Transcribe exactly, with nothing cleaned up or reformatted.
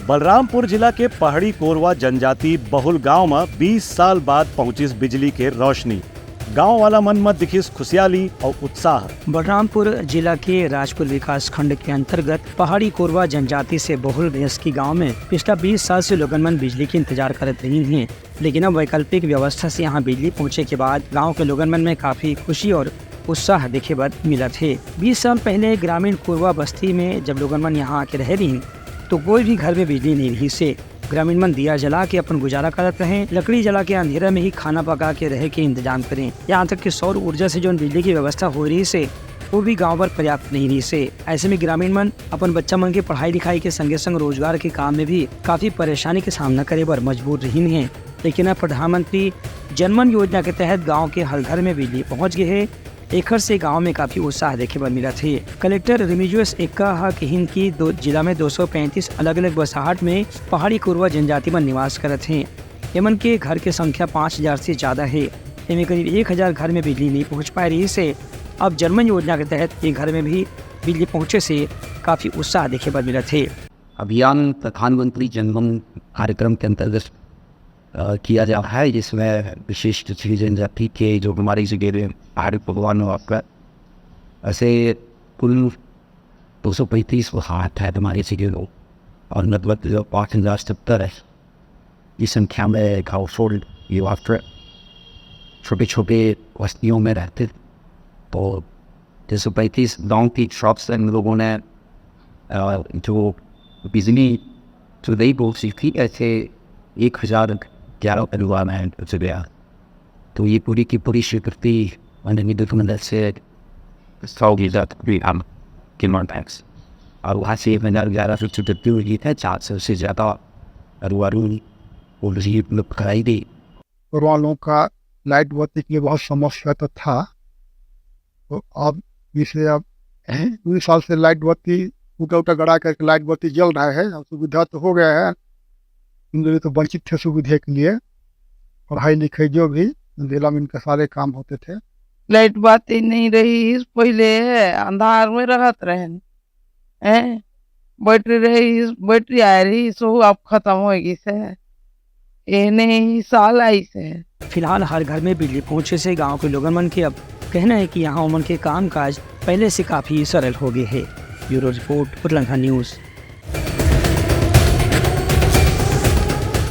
बलरामपुर जिला के पहाड़ी कोरवा जनजाति बहुल गांव म बीस साल बाद पहुंचिस बिजली के रोशनी। गांव वाला मन म दिखिस खुशियाली अउ उत्साह। बलरामपुर जिला के राजपुर विकास खंड के अंतर्गत पहाड़ी कोरवा जनजाति से बहुल भेसकी गांव में पिछला बीस साल से लोगन मन बिजली के इंतजार करत रहिन हे, लेकिन अब वैकल्पिक व्यवस्था से यहाँ बिजली पहुँचे के बाद गांव के लोगन मन में काफी खुशी और उत्साह देखे बर मिलत हे। बीस साल पहले ग्रामीण कोरवा बस्ती में जब लोगन मन यहाँ आके रहे रहिन, तो कोई भी घर में बिजली नहीं रहिस हे। ग्रामीण मन दिया जला के अपन गुजारा करत रहे, लकड़ी जला के अंधेरा में ही खाना पका के रहे के इंतजाम करें। यहाँ तक कि सौर ऊर्जा से जोन बिजली की व्यवस्था हो रहिस हे, वो भी गांव बर पर्याप्त नहीं रहिस हे। ऐसे में ग्रामीण मन अपन बच्चा मन के पढ़ाई लिखाई के संगे संग रोजगार के काम में भी काफी परेशानी के सामना करे बर मजबूर रहिन हे। लेकिन अब प्रधानमंत्री जनमन योजना के तहत गांव के हर घर में बिजली पहुंच गए हे। एखर से गांव में काफी उत्साह देखे बर मिलत हे। कलेक्टर रिमिजुअस एक्का ह कहिन कि दो, जिला में दो सौ पैंतीस अलग-अलग बसाहट में पहाड़ी कोरवा जनजाति मन निवास करत हे। एमन के घर के संख्या पाँच हजार से ज्यादा हे। एमे करीब एक हजार घर में बिजली नहीं पहुंच पाए रहिस हे। अब जनमन योजना के तहत ये घर में भी बिजली पहुंचे से काफी उत्साह देखे बर मिलत हे। अभियान प्रधानमंत्री जनमन कार्यक्रम के अंतर्गत, अ, किया जा रहा है, जिसमें विशिष्ट जनजाति के जो हमारे जिले में पहाड़ी पकवान और आपका ऐसे कुल दो सौ पैंतीस वो हाट है हमारे जिले में, और लगभग जो पाँच हजार सत्तर है, इस संख्या में हाउस होल्ड, ये वाटर छोटे छोटे बस्तियों में रहते। तो दो सौ पैंतीस गांव की शॉप से हम लोगों ने, अ, जो बिजली जो नहीं पहुंची थी, ऐसे एक हजार ग्यारह परिवार हैं उस जगह। तो ये पूरी की पूरी स्वीकृति माननीय विद्युत मंडल से सौ की जाती हम किलोवाट टैक्स, और वहाँ से एक हजार ग्यारह सौ स्वीकृति हुई है, चार सौ से ज़्यादा परिवारों को बिजली उपलब्ध कराई गई। और वहाँ लोगों का लाइट बत्ती के लिए बहुत समस्या तो था, तो अब इसे अब दो साल से लाइट बत्ती उल्टा उल्टा गड़ा करके लाइट बत्ती जल रहा है। अब सुविधा तो हो गया है, हम लोग तो वंचित थे सुविधा के लिए, पढ़ाई लिखाई जो भी अंधेला में इनका सारे काम होते थे। लाइट बत्ती नहीं रहिस, पहले अंधार में रहत रहेन, हैं? बैटरी रहिस, बैटरी आए रहिस, वो अब खत्म हो गई से। ये नहीं साल आई से। फिलहाल हर घर में बिजली पहुंचे से गांव के लोगन मन के अब कहना है कि यहाँ उमन के कामकाज पहले से काफी सरल हो गए है। Bureau report, Utlangha news.